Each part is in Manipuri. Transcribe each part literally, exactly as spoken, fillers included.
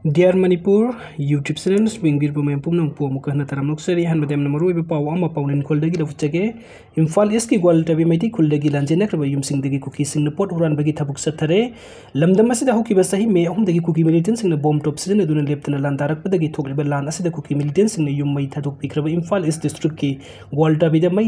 Dear Manipur YouTube channel ꯌꯦꯡꯕꯤꯔꯤꯕ ꯃꯌꯥꯝ ꯄꯨꯝꯅꯃꯛꯄꯨ ꯑꯃꯨꯛꯀ ꯍꯟꯅ ꯇꯔꯥꯝꯅ ꯑꯣꯛꯆꯔꯤ꯫ ꯑꯍꯥꯟꯕꯗ ꯌꯥꯝꯅ ꯃꯔꯨꯑꯣꯏꯕ ꯄꯥꯎ ꯑꯃ ꯄꯥꯎꯅꯤꯡꯈꯣꯜꯗꯒꯤ ꯂꯧꯖꯒꯦ꯫ ꯏꯝꯐꯥꯜ ꯏꯁꯀꯤ ꯒ꯭ꯋꯥꯜꯇꯥꯕꯤ ꯃꯩꯇꯩ ꯈꯨꯜꯗꯒꯤ ꯂꯥꯟꯖꯦꯟꯅꯈ꯭ꯔꯕ ꯌꯨꯝꯁꯤꯡꯗꯒꯤ ꯀꯨꯀꯤꯁꯤꯡꯅ ꯄꯣꯠ ꯍꯨꯔꯥꯟꯕꯒꯤ ꯊꯕꯛ ꯆꯠꯊꯔꯦ꯫ ꯂꯝꯗꯝ ꯑꯁꯤꯗ ꯍꯧꯈꯤꯕ ꯆꯍꯤ ꯃꯦ ꯑꯍꯨꯝꯗꯒꯤ ꯀꯨꯀꯤ militantꯁꯤꯡꯅ ꯕꯣꯝ ꯇꯣꯞ ꯁꯤꯖꯤꯟꯅꯗꯨꯅ ꯂꯦꯞꯇꯅ ꯂꯥꯟꯗꯥꯔꯛꯄꯗꯒꯤ ꯊꯣꯛꯂꯤꯕ ꯂꯥꯟ ꯑꯁꯤꯗ ꯀꯨꯀꯤ militantꯁꯤꯡꯅ ꯌꯨꯝ ꯃꯩ ꯊꯥꯗꯣꯛꯄꯤꯈ꯭ꯔꯕ ꯏꯝꯐꯥꯜ ꯏꯁ districtꯀꯤ ꯒ꯭ꯋꯥꯜꯇꯥꯕꯤꯗ ꯃꯩ,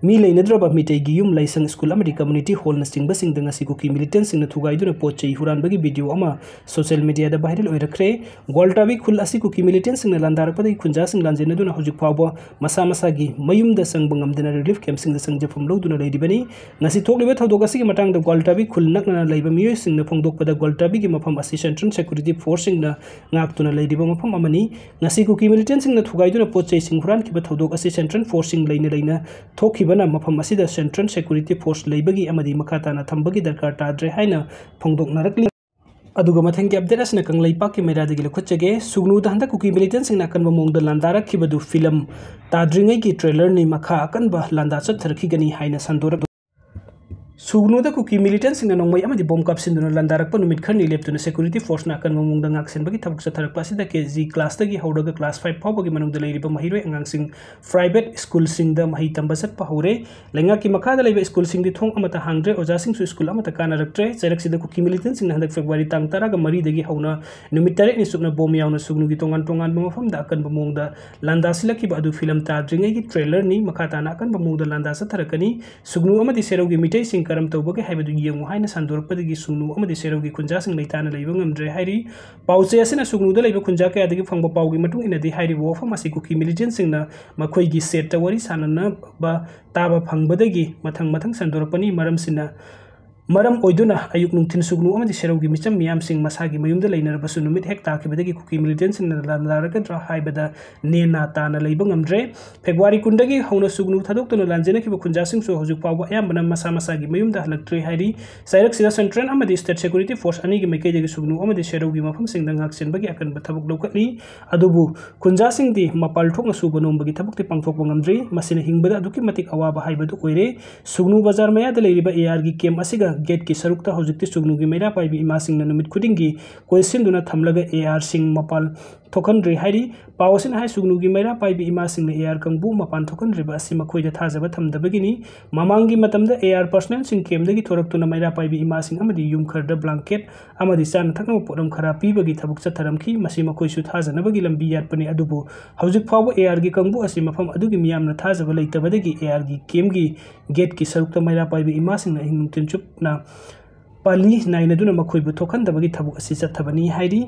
ꯃꯤ ꯂꯩꯅꯗ꯭ꯔꯕ ꯃꯤꯇꯩꯒꯤ ꯌꯨꯝ, ꯂꯥꯏꯁꯪ, ꯁ꯭ꯀꯨꯜ ꯑꯃꯗꯤ community hallꯅꯆꯤꯡꯕꯁꯤꯡꯗ ꯉꯁꯤ ꯀꯨꯀꯤ militantꯁꯤꯡꯅ ꯊꯨꯒꯥꯏꯗꯨꯅ ꯄꯣꯠ ꯆꯩ ꯍꯨꯔꯥꯟꯕꯒꯤ video ꯑꯃ social mediaꯗ viral ꯑꯣꯏꯔꯛꯈ꯭ꯔꯦ꯫ ꯒ꯭ꯋꯥꯜꯇꯥꯕꯤ ꯈꯨꯜ ꯑꯁꯤ ꯀꯨꯀꯤ militantꯁꯤꯡꯅ ꯂꯥꯟꯗꯥꯔꯛꯄꯗꯒꯤ ꯈꯨꯟꯖꯥꯁꯤꯡ ꯂꯥꯟꯖꯦꯟꯅꯗꯨꯅ ꯍꯧꯖꯤꯛ ꯐꯥꯎꯕ ꯃꯁꯥ ꯃꯁꯥꯒꯤ ꯃꯌꯨꯝꯗ ꯆꯪꯕ ꯉꯝꯗꯅ relief campꯁꯤꯡꯗ ꯆꯪꯖꯐꯝ ꯂꯧꯗꯨꯅ ꯂꯩꯔꯤꯕꯅꯤ꯫ ꯉꯁꯤ ꯊꯣꯛꯂꯤꯕ ꯊꯧꯗꯣꯛ ꯑꯁꯤꯒꯤ ꯃꯇꯥꯡꯗ ꯒ꯭ꯋꯥꯜꯇꯥꯕꯤ ꯈꯨꯜ ꯅꯛꯅꯅ ꯂꯩꯕ ꯃꯤꯑꯣꯏꯁꯤꯡꯅ ꯐꯣꯡꯗꯣꯛꯄꯗ, ꯒ꯭ꯋꯥꯜꯇꯥꯕꯤꯒꯤ ꯃꯐꯝ ꯑꯁꯤ central security forceꯁꯤꯡꯅ ꯉꯥꯛꯇꯨꯅ ꯂꯩꯔꯤꯕ ꯃꯐꯝ ꯑꯃꯅꯤ꯫ ꯉꯁꯤ ꯀꯨꯀꯤ militantꯁꯤꯡꯅ ꯊꯨꯒꯥꯏꯗꯨꯅ ꯄꯣꯠ ꯆꯩꯁꯤꯡ ꯍꯨꯔꯥꯟꯈꯤꯕ ꯊꯧꯗꯣꯛ ꯑꯁꯤ central forceꯁꯤꯡ ꯂꯩꯅ ꯂꯩꯅ ꯊꯣꯛꯈꯤꯕꯅ ꯃꯐꯝ ꯑꯁꯤꯗ central security force ꯂꯩꯕꯒꯤ ꯑꯃꯗꯤ ꯃꯈꯥ ꯇꯥꯅ ꯊꯝꯕꯒꯤ ꯗꯔꯀꯥꯔ ꯇꯥꯗ꯭ꯔꯦ ꯍꯥꯏꯅ ꯐꯣꯡꯗꯣꯛꯅꯔꯛꯂꯤ꯫ ꯑꯗꯨꯒ ꯃꯊꯪꯒꯤ update ꯑꯁꯤꯅ ꯀꯪꯂꯩꯄꯥꯛꯀꯤ ꯃꯩꯔꯥꯗꯒꯤ ꯂꯧꯈꯠꯆꯒꯦ꯫ ꯁꯨꯒꯅꯨꯗ ꯍꯟꯗꯛ ꯀꯨꯀꯤ militantꯁꯤꯡꯅ ꯑꯀꯟꯕ ꯃꯑꯣꯡꯗ ꯂꯥꯟꯗꯥꯔꯛꯈꯤꯕꯗꯨ film ꯇꯥꯗ꯭ꯔꯤꯉꯩꯒꯤ trailerꯅꯤ, ꯃꯈꯥ ꯑꯀꯟꯕ ꯂꯥꯟꯗꯥ ꯆꯠꯊꯔꯛꯈꯤꯒꯅꯤ ꯍꯥꯏꯅ ꯁꯟꯗꯣꯔꯛ꯫ ꯁꯨꯒꯅꯨꯗ ꯀꯨꯀꯤ militantꯁꯤꯡꯅ ꯅꯣꯡꯃꯩ ꯑꯃꯗꯤ ꯕꯣꯝ ꯀꯥꯞꯁꯤꯟꯗꯨꯅ ꯂꯥꯟꯗꯥꯔꯛꯄ ꯅꯨꯃꯤꯠ ꯈꯔꯅꯤ ꯂꯦꯞꯇꯨꯅ security forceꯅ ꯑꯀꯟꯕ ꯃꯑꯣꯡꯗ ꯉꯥꯛꯁꯦꯟꯕꯒꯤ ꯊꯕꯛ ꯆꯠꯊꯔꯛꯄ ꯑꯁꯤꯗ KG classꯇꯒꯤ ꯍꯧꯔꯒ class five ꯐꯥꯎꯕꯒꯤ ꯃꯅꯨꯡꯗ ꯂꯩꯔꯤꯕ ꯃꯍꯩꯔꯣꯏ ꯑꯉꯥꯡꯁꯤꯡ, private schoolꯁꯤꯡꯗ ꯃꯍꯩ ꯇꯝꯕ ꯆꯠꯄ ꯍꯧꯔꯦ꯫ ꯂꯩꯉꯥꯛꯀꯤ ꯃꯈꯥꯗ ꯂꯩꯕ schoolꯁꯤꯡꯗꯤ ꯊꯣꯡ ꯑꯃꯠꯇ ꯍꯥꯡꯗ꯭ꯔꯦ, ꯑꯣꯖꯥꯁꯤꯡꯁꯨ school ꯑꯃꯠꯇ ꯀꯥꯅꯔꯛꯇ꯭ꯔꯦ꯫ ꯆꯩꯔꯛꯁꯤꯗ ꯀꯨꯀꯤ militantꯁꯤꯡꯅ ꯍꯟꯗꯛ February ꯇꯥꯡ ꯇꯔꯥꯒ ꯃꯔꯤꯗꯒꯤ ꯍꯧꯅ ꯅꯨꯃꯤꯠ ꯇꯔꯦꯠꯅꯤ ꯆꯨꯞꯅ ꯕꯣꯝ ꯌꯥꯎꯅ ꯁꯨꯒꯅꯨꯒꯤ ꯇꯣꯉꯥꯟ ꯇꯣꯉꯥꯟꯕ ꯃꯐꯝꯗ ꯑꯀꯟꯕ ꯃꯑꯣꯡꯗ ꯂꯥꯟꯗꯥꯁꯤꯜꯂꯛꯈꯤꯕ ꯑꯗꯨ film ꯇꯥꯗ꯭ꯔꯤꯉꯩꯒꯤ trailerꯅꯤ꯫ ꯃꯈꯥ ꯇꯥꯅ ꯑꯀꯟꯕ ꯃꯑꯣꯡꯗ ꯂꯥꯟꯗꯥ ꯆꯠꯊꯔꯛꯀꯅꯤ꯫ ꯁꯨꯒꯅꯨ ꯑꯃꯗꯤ ꯁꯦꯔꯧꯒꯤ ꯃꯤꯇꯩꯁꯤꯡ ꯀꯔꯝ ꯇꯧꯕꯒꯦ ꯍꯥꯏꯕꯗꯨ ꯌꯦꯡꯉꯨ ꯍꯥꯏꯅ ꯁꯟꯗꯣꯔꯛꯄꯗꯒꯤ ꯁꯨꯒꯅꯨ ꯑꯃꯗꯤ ꯁꯦꯔꯧꯒꯤ ꯈꯨꯟꯖꯥꯁꯤꯡ ꯂꯩꯇꯥꯅ ꯂꯩꯕ ꯉꯝꯗ꯭ꯔꯦ ꯍꯥꯏꯔꯤ꯫ ꯄꯥꯎꯆꯦ ꯑꯁꯤꯅ ꯁꯨꯒꯅꯨꯗ ꯂꯩꯕ ꯈꯨꯟꯖꯥ ꯀꯌꯥꯗꯒꯤ ꯐꯪꯕ ꯄꯥꯎꯒꯤ ꯃꯇꯨꯡ ꯏꯟꯅꯗꯤ, ꯍꯥꯏꯔꯤꯕ ꯋꯥꯐꯝ ꯑꯁꯤ ꯀꯨꯀꯤ militantꯁꯤꯡꯅ ꯃꯈꯣꯏꯒꯤ setꯇ ꯋꯥꯔꯤ ꯁꯥꯟꯅꯅꯕ ꯇꯥꯕ ꯐꯪꯕꯗꯒꯤ ꯃꯊꯪ ꯃꯊꯪ ꯁꯟꯗꯣꯔꯛꯄꯅꯤ꯫ ꯃꯔꯝꯁꯤꯅ, ꯃꯔꯝ ꯑꯣꯏꯗꯨꯅ ꯑꯌꯨꯛ ꯅꯨꯡꯊꯤꯜ ꯁꯨꯒꯅꯨ ꯑꯃꯗꯤ ꯁꯦꯔꯧꯒꯤ ꯃꯤꯆꯝ ꯃꯤꯌꯥꯝꯁꯤꯡ ꯃꯁꯥꯒꯤ ꯃꯌꯨꯝꯗ ꯂꯩꯅꯔꯕꯁꯨ ꯅꯨꯃꯤꯠ ꯍꯦꯛ ꯇꯥꯈꯤꯕꯗꯒꯤ ꯀꯨꯀꯤ militantꯁꯤꯡꯅ ꯂꯥꯟꯗꯥꯔꯛꯀꯗ꯭ꯔꯥ ꯍꯥꯏꯕꯗ ꯅꯦꯅꯥ ꯇꯥꯅ ꯂꯩꯕ ꯉꯝꯗ꯭ꯔꯦ꯫ February ꯀꯨꯟꯗꯒꯤ ꯍꯧꯅ ꯁꯨꯒꯅꯨ ꯊꯥꯗꯣꯛꯇꯨꯅ ꯂꯥꯟꯖꯦꯟꯅꯈꯤꯕ ꯈꯨꯟꯖꯥꯁꯤꯡꯁꯨ ꯍꯧꯖꯤꯛ ꯐꯥꯎꯕ ꯑꯌꯥꯝꯕꯅ ꯃꯁꯥ ꯃꯁꯥꯒꯤ ꯃꯌꯨꯝꯗ ꯍꯜꯂꯛꯇ꯭ꯔꯤ ꯍꯥꯏꯔꯤ꯫ ꯆꯩꯔꯛꯁꯤꯗ central ꯑꯃꯗꯤ state security force ꯑꯅꯤꯒꯤ ꯃꯥꯏꯀꯩꯗꯒꯤ ꯁꯨꯒꯅꯨ ꯑꯃꯗꯤ ꯁꯦꯔꯧꯒꯤ ꯃꯐꯝꯁꯤꯡꯗ ꯉꯥꯛꯁꯦꯟꯕꯒꯤ ꯑꯀꯟꯕ ꯊꯕꯛ ꯂꯧꯈꯠꯂꯤ꯫ ꯑꯗꯨꯕꯨ ꯈꯨꯟꯖꯥꯁꯤꯡꯗꯤ ꯃꯄꯥꯜ ꯊꯣꯛꯅ ꯁꯨꯕ ꯅꯣꯝꯕꯒꯤ ꯊꯕꯛꯇꯤ ꯄꯥꯡꯊꯣꯛꯄ ꯉꯝꯗ꯭ꯔꯤ꯫ ꯃꯁꯤꯅ ꯍꯤꯡꯕꯗ ꯑꯗꯨꯛꯀꯤ ꯃꯇꯤꯛ ꯑꯋꯥꯕ ꯍꯥꯏꯕꯗꯨ ꯑꯣꯏꯔꯦ꯫ ꯁꯨꯒꯅꯨ ꯕꯖꯥꯔ ꯃꯌꯥꯗ ꯂꯩꯔꯤꯕ ARꯒꯤ camp ꯑꯁꯤꯒ ꯒꯦꯠꯀꯤ ꯁꯔꯨꯛꯇ ꯍꯧꯖꯤꯛꯇꯤ ꯁꯨꯒꯅꯨꯒꯤ ꯃꯩꯔꯥ ꯄꯥꯏꯕꯤ ꯏꯃꯥꯁꯤꯡꯅ ꯅꯨꯃꯤꯠ ꯈꯨꯗꯤꯡꯒꯤ ꯀꯣꯏꯁꯤꯟꯗꯨꯅ ꯊꯝꯂꯒ ARꯁꯤꯡ ꯃꯄꯥꯟ ꯊꯣꯛꯍꯟꯗ꯭ꯔꯤ ꯍꯥꯏꯔꯤ꯫ ꯄꯥꯎ ꯑꯁꯤꯅ ꯍꯥꯏ, ꯁꯨꯒꯅꯨꯒꯤ ꯃꯩꯔꯥ ꯄꯥꯏꯕꯤ ꯏꯃꯥꯁꯤꯡꯅ AR ꯀꯥꯡꯕꯨ ꯃꯄꯥꯟ ꯊꯣꯛꯍꯟꯗ꯭ꯔꯤꯕ ꯑꯁꯤ ꯃꯈꯣꯏꯗ ꯊꯥꯖꯕ ꯊꯝꯗꯕꯒꯤꯅꯤ꯫ ꯃꯃꯥꯡꯒꯤ ꯃꯇꯝꯗ AR personnelꯁꯤꯡ campꯗꯒꯤ ꯊꯣꯔꯛꯇꯨꯅ ꯃꯩꯔꯥ ꯄꯥꯏꯕꯤ ꯏꯃꯥꯁꯤꯡ ꯑꯃꯗꯤ ꯌꯨꯝ ꯈꯔꯗ blanket ꯑꯃꯗꯤ ꯆꯥꯅ ꯊꯛꯅꯕ ꯄꯣꯠꯂꯝ ꯈꯔ ꯄꯤꯕꯒꯤ ꯊꯕꯛ ꯆꯠꯊꯔꯝꯈꯤ꯫ ꯃꯁꯤ ꯃꯈꯣꯏꯁꯨ ꯊꯥꯖꯅꯕꯒꯤ ꯂꯝꯕꯤ ꯌꯥꯠꯄꯅꯤ꯫ ꯑꯗꯨꯕꯨ ꯍꯧꯖꯤꯛ ꯐꯥꯎꯕ ARꯒꯤ ꯀꯥꯡꯕꯨ ꯑꯁꯤ ꯃꯐꯝ ꯑꯗꯨꯒꯤ ꯃꯤꯌꯥꯝꯅ ꯊꯥꯖꯕ ꯂꯩꯇꯕꯗꯒꯤ ARꯒꯤ campꯒꯤ ꯒꯦꯠꯀꯤ ꯁꯔꯨꯛꯇ ꯃꯩꯔꯥ ꯄꯥꯏꯕꯤ ꯏꯃꯥꯁꯤꯡꯅ ꯑꯍꯤꯡ ꯅꯨꯡꯊꯤꯜ ꯆꯨꯞꯅ ꯄꯥꯜꯂꯤ ꯅꯥꯏꯅꯗꯨꯅ ꯃꯈꯣꯏꯕꯨ ꯊꯣꯛꯍꯟꯗꯕꯒꯤ ꯊꯕꯛ ꯑꯁꯤ ꯆꯠꯊꯕꯅꯤ ꯍꯥꯏꯔꯤ꯫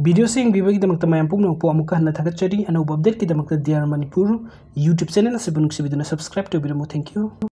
Videoꯁꯤ ꯌꯦꯡꯕꯤꯕꯒꯤꯗꯃꯛꯇ ꯃꯌꯥꯝ ꯄꯨꯝꯅꯃꯛꯄꯨ ꯑꯃꯨꯛꯀ ꯍꯟꯅ ꯊꯥꯒꯠꯆꯔꯤ꯫ ꯑꯅꯧꯕ updateꯀꯤꯗꯃꯛꯇ D R Manipur YouTube channel ꯑꯁꯤꯕꯨ ꯅꯨꯡꯁꯤꯕꯤꯗꯨꯅ subscribe ꯇꯧꯕꯤꯔꯝꯃꯨ꯫ Thank you꯫